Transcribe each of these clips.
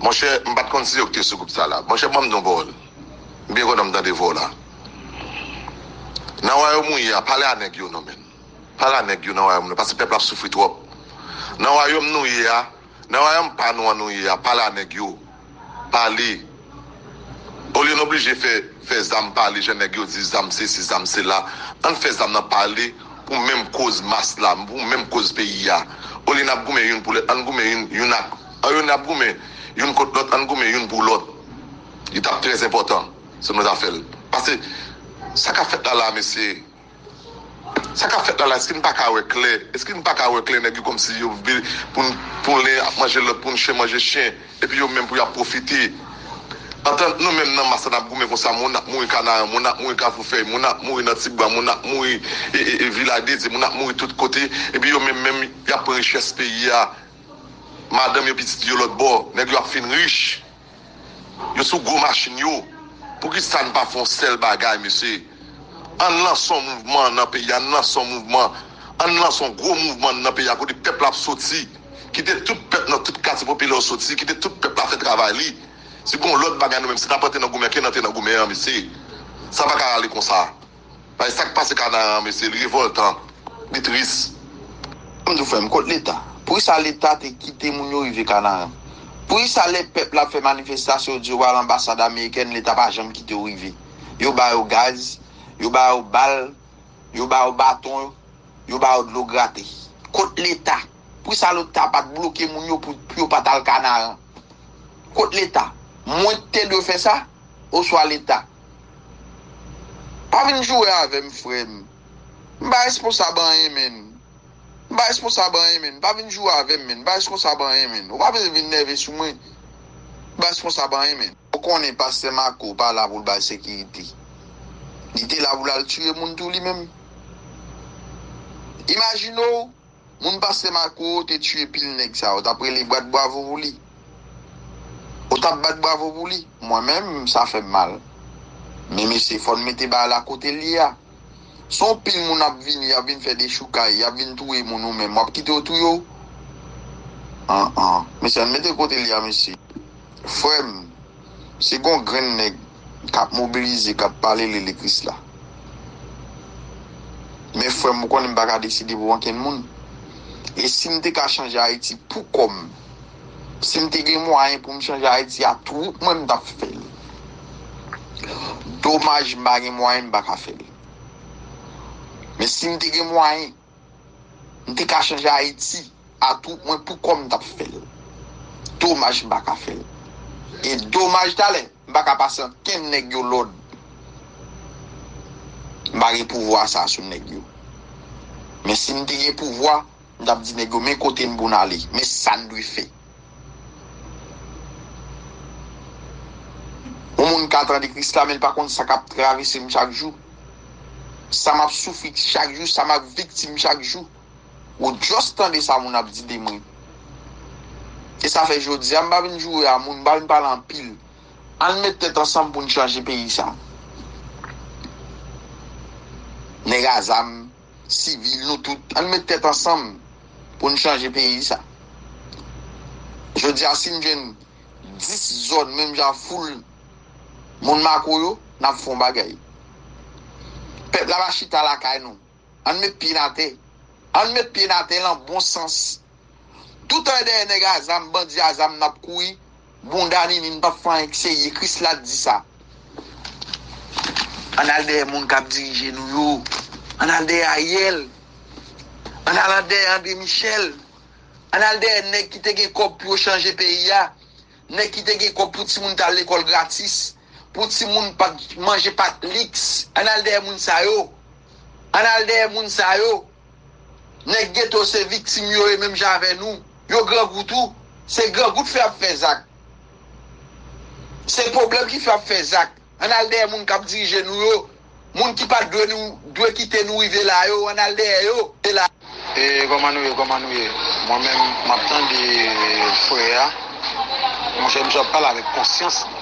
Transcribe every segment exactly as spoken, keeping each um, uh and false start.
Monchè, m pa t konn si yo ki te sou gwoup sa la. Monchè, ban m di yon pawòl. M byen kontan m tande vwa w la. Nan wayòm ou ye a, pale a nèg yo non, menn. Pale a nèg yo nan wayòm nan, paske pèp la ap soufri twòp. Nan wayòm nou ye a, nan wayòm pa nou an nou ye a, pale a nèg yo. Pale. Olye n oblije fè, fè zam pale, jan nèg yo di zam sesi, zam sela. Ann fè zam nan pale pou menm koz mas la, pou menm koz peyi a. Olye n ap goumen youn pou lòt, ann goumen youn, youn ak, ann ap goumen youn kont lòt, ann goumen youn pou lòt. Li t ap trè enpòtan si nou ta fè l. Paske sa k ap fèt la la, mesye, sa k ap fèt la la, èske n pa ka wè klè? Èske n pa ka wè klè? Nèg yo kòmsi yo vle pou n, pou len ap manje lòt, pou n chen manje chen, epi yo menm pou y ap pwofite. Antan nou menm nan mas la n ap goumen konsa, moun ap mouri Kanaran, moun ap mouri Kafou Fèy, moun ap mouri nan Tibwa, moun ap mouri e, e, e, Vilaj de Dye, moun ap mouri tout kote, epi yo menm menm y ap pran richès peyi a. Madanm yo, pitit yo lòt bò, nèg yo ap fin rich. Yo sou gwo machin yo. Poukisa n pa fè yon sèl bagay, mesye? Ann lanse yon mouvman nan peyi a, ann lanse yon mouvman. Ann lanse yon gwo mouvman nan peyi a kote pèp la ap soti. Kite tout pèp nan tout katye popilè yo soti, kite tout pèp la fè travay li. Si gon lòt bagay nou menm, si n ap antre nan goumen, ke n antre nan goumen an, mesye. Sa pa ka rale konsa. Bay sa k pase Kanaran an, mesye, li revòltan, li tris. M di w, frè m, kot Leta? Poukisa Leta te kite moun yo rive Kanaran? Poukisa lè pèp la ap fè manifestasyon, yo di yo pral anbasad amerikèn, Leta pa janm kite yo rive? Yo ba yo gaz, yo ba yo bal, yo ba yo baton, yo ba yo dlo grate. Kot Leta? Poukisa Leta pa t bloke moun yo pou, pou yo pa t al Kanaran? Kot Leta? Mwen ki te dwe fè sa? Oswa Leta? Pa vin joure avè m, frè m. M pa responsab anyen, menn. M pa responsab anyen, menn. Pa vin joure avè m, menn. M pa responsab anyen, menn. Ou pa bezwen vin nève sou mwen. M pa responsab anyen, menn. Ou konnen pastè Marco pa la pou l bay sekirite. Li te la pou l al tiye moun tou li menm. Imajine w, moun pastè Marco te tiye pil nèg sa, ou t ap rele bat bravo pou li? Ou t ap bat bravo pou li? Mwen menm, sa fè m mal. Men mesye, fò n mete bagay la kote l ye a. Se yon pil moun ap vini, y ap vin fè dechoukay, y ap vin touye moun ou menm, w ap kite yo touye w? An, an. Mesye, ann mete l kote l ye a, mesye. Frè m, si gon grenn nèg k ap mobilize, k ap pale li, li Kris la. Men frè m, ou konnen m pa ka deside pou ankenn moun. E si m te ka chanje Ayiti pou kò m, si m te gen mwayen pou m chanje Ayiti a twoup mwen, m t ap fè l. Domaj, m pa gen mwayen, m pa ka fè l. Men si m te gen mwayen, m te ka chanje Ayiti a twoup mwen pou kò m, m t ap fè l. Domaj, m pa ka fè l. E domaj, talè, m pa ka pase ankenn nèg yo lòd. M pa gen pouvwa sa sou nèg yo. Men si m te gen pouvwa, m t ap di nèg yo, men kote n pou n ale, men sa n dwe fè. Yon moun ka tande Kris la, men l pa konn sa k ap travèse m chak jou. Sa m ap soufri chak jou, sa m ap viktim chak jou. Ou just tande sa moun ap di de mwen. E sa fè jodi a, m pa vin joure a moun, m pa vin pale anpil. Ann met tèt ansanm pou n chanje peyi sa. Nèg a zam, sivil, nou tout, ann met tèt ansanm pou n chanje peyi sa. Jodi a, si n jwenn dis zòn, menm jan foul moun Mako yo, n ap fè yon bagay. Pèp la pa chita lakay nou. Ann met pye n atè. Ann met pye n atè lan bon sans. Toutan dèyè nèg a zam, bandi a zam n ap kouri, bounda nini, n p ap fè anyen k serye. Kris la t di sa. Ann al dèyè moun k ap dirije nou yo. Ann al dèyè Ariel. Ann al dèyè André Michel. Ann al dèyè nèg ki te gen kòb pou yo chanje peyi a. Nèg ki te gen kòb pou timoun t al lekòl gratis, pou timoun pa t manje pa t liks. Ann al dèyè moun sa yo. Ann al dèyè moun sa yo. Nèg geto se viktim yo ye menm jan avè nou. Yo grangou tou. Se grangou k fè y ap fè zak. Se pwoblèm ki fè y ap fè zak. Ann al dèyè moun k ap dirije nou yo. Moun ki pa t dwe nou, dwe kite nou rive la yo, ann al dèyè yo. E la. E kòman nou ye, kòman nou ye? Mwen menm, m ap tande frè a. Monchè, misye ap pale avèk konsyans li.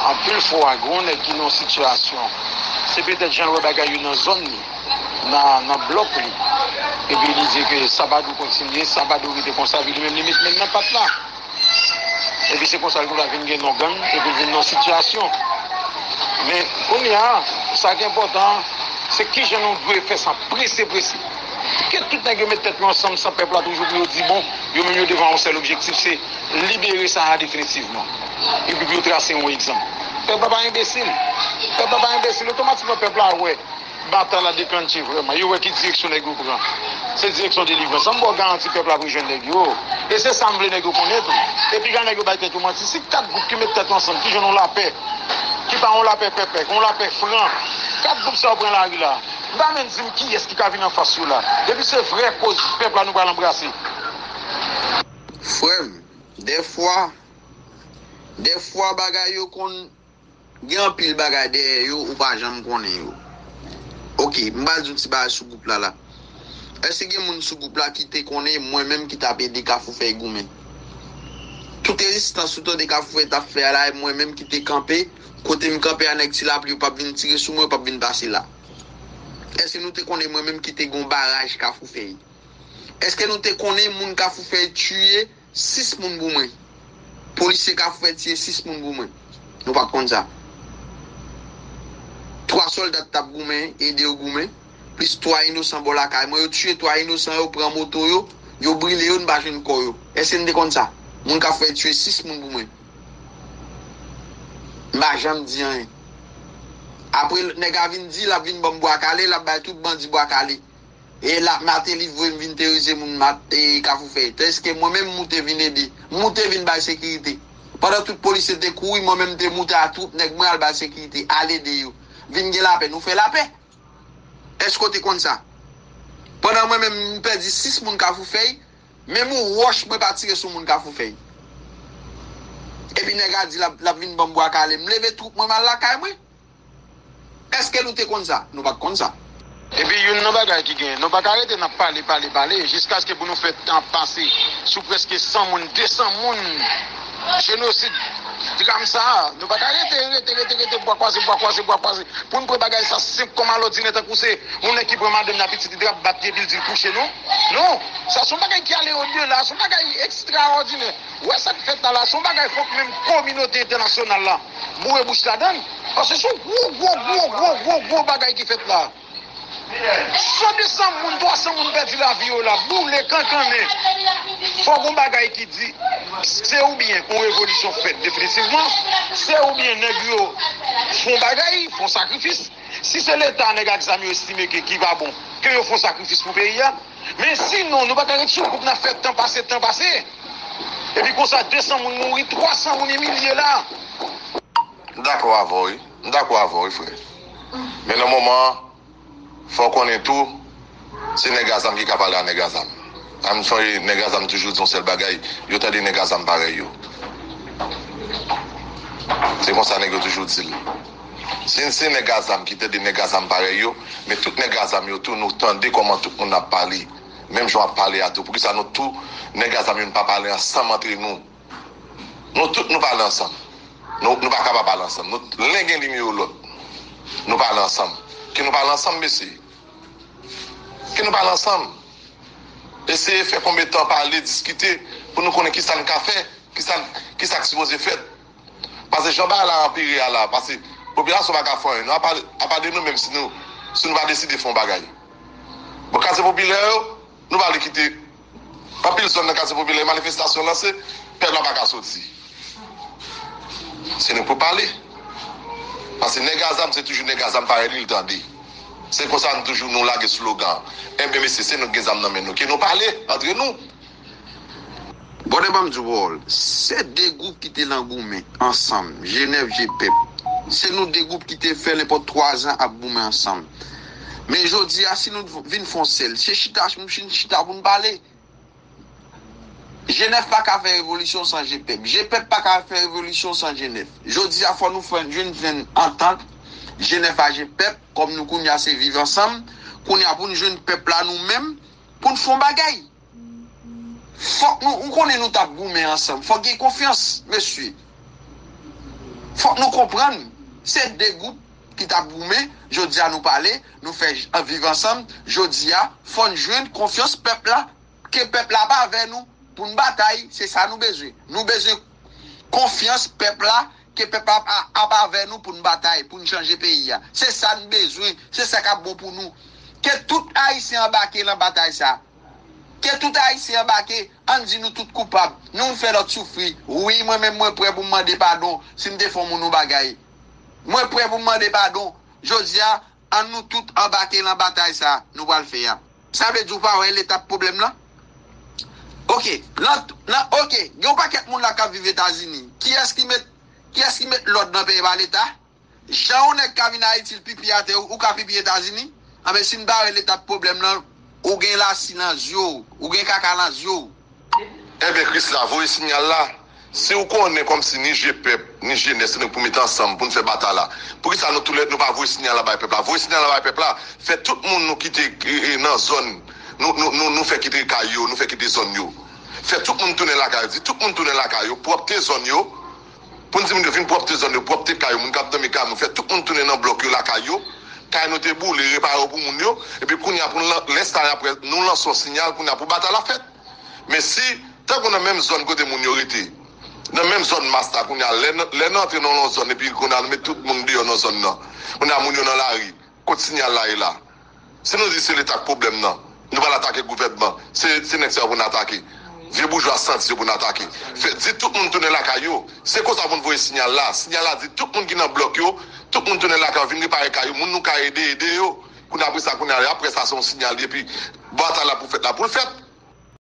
Anpil fwa, gen yon nèg ki nan yon sitiyasyon, se petèt jan l wè bagay yo nan zòn li, nan, nan blòk li. Epi li di ke sa pa dwe kontinye, sa pa dwe rete konsa, epi li menm li met men l nan pat la. E Se konsa l tou la vin gen non gang, epi l vin non sitiyasyon. Men, kounye a, sa ki enpòtan, se kijan nou dwe fè sa prese, prese. Ke tout nèg yo met tèt yo ansanm san pèp la toujou pou yo di bon, yo menm yo devan yon sèl objektif, se libere Sahara definitivman. Epi pou yo trase yon egzanp. Pèp la pa enbesil. Pèp la pa enbesil. Otomatikman, pèp la wè batay la deklanche vrèman. Yo wè ki direksyon nèg yo pran. Se direksyon delivrans. An m ba w garanti pèp la ap rejwenn nèg yo. E se sa m vle nèg yo konnen tou. E piga nèg yo bay tèt yo manti. Si kat gwoup ki met tèt yo ansanm, ki jwenn yon lapè, ki pa yon lapè pèpè, yon lapè fran, kat gwoup sa yo pran lari la, m pa menm di m kiyès ki ka vin anfas yo la. Depi se vrè koz pèp la nou pral anbrase. Frè m, dèfwa, dèfwa bagay yo konn gen anpil bagay dèyè yo ou pa janm konnen yo. Oke, m pral di yon ti bagay sou gwoup la la. Èske gen moun sou gwoup la ki te konnen mwen menm ki t ap ede Kafou Fèy goumen? Tout rezistans ou tande Kafou Fèy t ap fè a la, e mwen menm ki te kanpe, kote m kanpe a nèg Ti Lapli yo p ap vin tire sou mwen, yo p ap vin pase la. Èske nou te konnen mwen menm ki te gen yon baraj Kafou Fèy? Èske nou te konnen moun Kafou Fèy tiye sis moun pou mwen? Polisye Kafou Fèy tiye sis moun pou mwen. Nou pa t konn sa. Twa sòlda t ap goumen, ede yo goumen, plis twa inosan bò lakay mwen. Yo tiye twa inosan yo, pran moto yo, yo brile yo, n pa jwenn kò yo. Èske n te konn sa? Moun Kafou Fèy tiye sis moun pou mwen. M pa janm di anyen. Apre, nèg la vin di, l ap vin ban m bwa kale, l ap bay tout bandi bwa kale. E la, Martelly voye m vin terorize moun Mat-, e, Kafou Fèy. Tandiske mwen menm, m moute vin ede. M moute vin bay sekirite. Pandan tout polisye te kouri, mwen menm, m te moute a twoup nèg mwen al bay sekirite, al ede yo. Vin gen lapè, nou fè lapè. Èske w te konn sa? Pandan mwen menm, m pèdi sis moun Kafou Fèy, menm yon wòch mwen pa tire sou moun Kafou Fèy. Epi nèg la di l ap, l ap vin ban m bwa kale. M leve twoup mwen, m al lakay mwen. Èske nou te konn sa? Nou pa t konn sa. Epi youn nan bagay ki gen, nou pa ka rete n ap pale, pale, pale, jiskaske pou nou fè tan pase sou prèske san moun, de san moun, jenosid, dram sa a. Nou pa ka rete, rete, rete, rete, bwa kwaze, bwa kwaze, bwa kwaze. Pou n pran bagay sa senp kòm alòdinè, tankou se yon nèg ki pran madanm nan pitit li, drap bat li epi l di l kouche, non? Non, sa se yon bagay ki ale odela, se yon bagay ekstraòdinè. Ou wè sa k fèt la la, se yon bagay fòk menm kominote entènasyonal la boure bouch ladan l. Paske se yon gwo, gwo, gwo, gwo, gwo, gwo bagay ki fèt la. San de san moun, twa san moun pèdi lavi yo la, boule, kankannen. Fòk yon bagay ki di, se oubyen yon revolisyon fèt definitivman, se oubyen nèg yo fè yon bagay, fè yon sakrifis. Si se Leta, nèg ak zam yo estime ke ki pa bon, ke yo fè yon sakrifis pou peyi a. Men sinon, nou pa ka ret sou gwoup n ap fè tan pase, tan pase. Epi konsa, de san moun mouri, twa san moun imilye la. M dakò avè w, wi. M dakò avè w, wi, frè. Men nan moman an, fò w konnen tou, se nèg a zam ki ka pale a nèg a zam. A m sonje nèg a zam toujou di yon sèl bagay, yo tande nèg a zam parèy yo. Se konsa nèg yo toujou di l. Si se nèg a zam ki tande nèg a zam parèy yo, men tout nèg a zam yo tou, nou tande kòman tout moun ap pale. Menm jan w ap pale a tou. Poukisa nou tou, nèg a zam yo, nou pa pale ansanm antre nou? Nou tout, nou pale ansanm. Nou, nou pa ka pa pale ansanm. Nou, len gen nimewo lòt. Nou pale ansanm. Ke nou pale ansanm, mesye. Ke nou pale ansanm. Eseye fè konbyen tan pale, diskite, pou nou konnen kisa n ka fè, kisa, kisa k sipoze fèt. Paske jan bagay la anpire a la, paske popilasyon pa ka fè anyen. Non, apa, apa de nou menm, si nou, si nou pa deside fè yon bagay. Bon, katye popilè yo, nou pa vle kite. Anpil zòn nan katye popilè, manifestasyon lanse, pèp la pa ka soti. Se nou pou pale. Paske nèg a zam, se toujou nèg a zam parèy li, li tande. Se konsa nou toujou nou lage slogan. Enben, mesye, se nou ki gen zam nan men nou. Ke nou pale antre nou. Brother, ban m di w pawòl. Se de gwoup ki te nan goumen ansanm, G nèf, G pèp. Se nou de gwoup ki te fè nenpòt twa zan ap goumen ansanm. Men jodi a, si nou vin fè yon sèl, se chita, nou vin chita pou n pale. G nèf pa ka fè revolisyon san G pèp. G pèp pa ka fè revolisyon san G nèf. Jodi a, fò nou fè, jwenn, jwenn antant, G nèf a G pèp, kòm nou kounye a se viv ansanm, kounye a pou n jwenn pèp la nou menm, pou n fè yon bagay. Fòk nou, ou konnen nou t ap goumen ansanm. Fòk gen konfyans, mesye. Fòk nou konprann, se de gwoup ki t ap goumen, jodi a nou pale, nou fè j-, viv ansanm, jodi a, fò n jwenn konfyans pèp la, ke pèp la pa avè nou, pou n batay, se sa nou bezwen. Nou bezwen konfyans pèp la, ke pèp la ap, ap avè nou pou n batay, pou n chanje peyi a. Se sa n bezwen, se sa k ap bon pou nou. Ke tout Ayisyen anbake nan batay sa. Ke tout Ayisyen anbake, ann di nou tout koupab. Nou fè lòt soufri. Wi, mwen menm mwen prè pou m mande padon si m te fè yon moun yon bagay. Mwen prè pou m mande padon. Jodi a, ann nou tout anbake nan batay sa nou pral fè a. Sa vle di ou pa wè leta pwoblèm lan? Oke, nan, nan, oke, gen yon pakèt moun la k ap viv Etazini. Kiyès ki met, kiyès ki met lòd nan peyi pa leta? Jan yon nèg ka vin Ayiti, l pipi atè, ou ka pipi Etazini? Anben, si n pa wè leta pwoblèm lan, ou gen lasi nan zye w, ou gen kaka nan zye w. Enben, Krisla, voye sinyal la. Si w konnen kòmsi ni je pèp, ni jenès, nou pou mete ansanm pou n fè batay la, poukisa nou toulède nou pa voye sinyal la bay pèp la? Voye sinyal la bay pèp la, fè tout moun nou kite e, e, nan zòn, nou, nou, nou, nou fè kite kay yo, nou fè kite zòn yo. Fè tout moun tounen lakay yo, di tout moun tounen lakay yo, pwòpte zòn yo, pou n di moun yo vin pwòpte zòn yo, pwòpte kay yo, moun k ap dòmi kay nou, fè tout moun tounen nan blòk yo lakay yo, kay nou te boule, repare yo pou moun yo, epi kounye a pou n lan-, lè sa apre, nou lanse yon sinyal kounye a pou batay la fèt. Men si, tankou nan menm zòn kote moun yo rete, nan menm zòn mas la, kounye a, lè n, lè n antre nan yon zòn, epi kounye a, nou met tout moun deyò nan zòn nan. Kounye a, moun yo nan lari. Kot sinyal la ye la? Si nou di se leta k pwoblèm nan, nou pral atake gouvènman. Se, se nèg sa yo pou n atake. Vye boujwa santi yo pou n atake. Fè, di tout moun tounen lakay yo. Se konsa pou n voye sinyal la. Sinyal la di tout moun ki nan blòk yo, tout moun tounen lakay yo, vin repare kay yo. Moun nou ka ede, ede yo. Kounye a, apre sa, kounye a, apre sa, se yon sinyal. Epi, batay la pou fèt la, pou l fèt.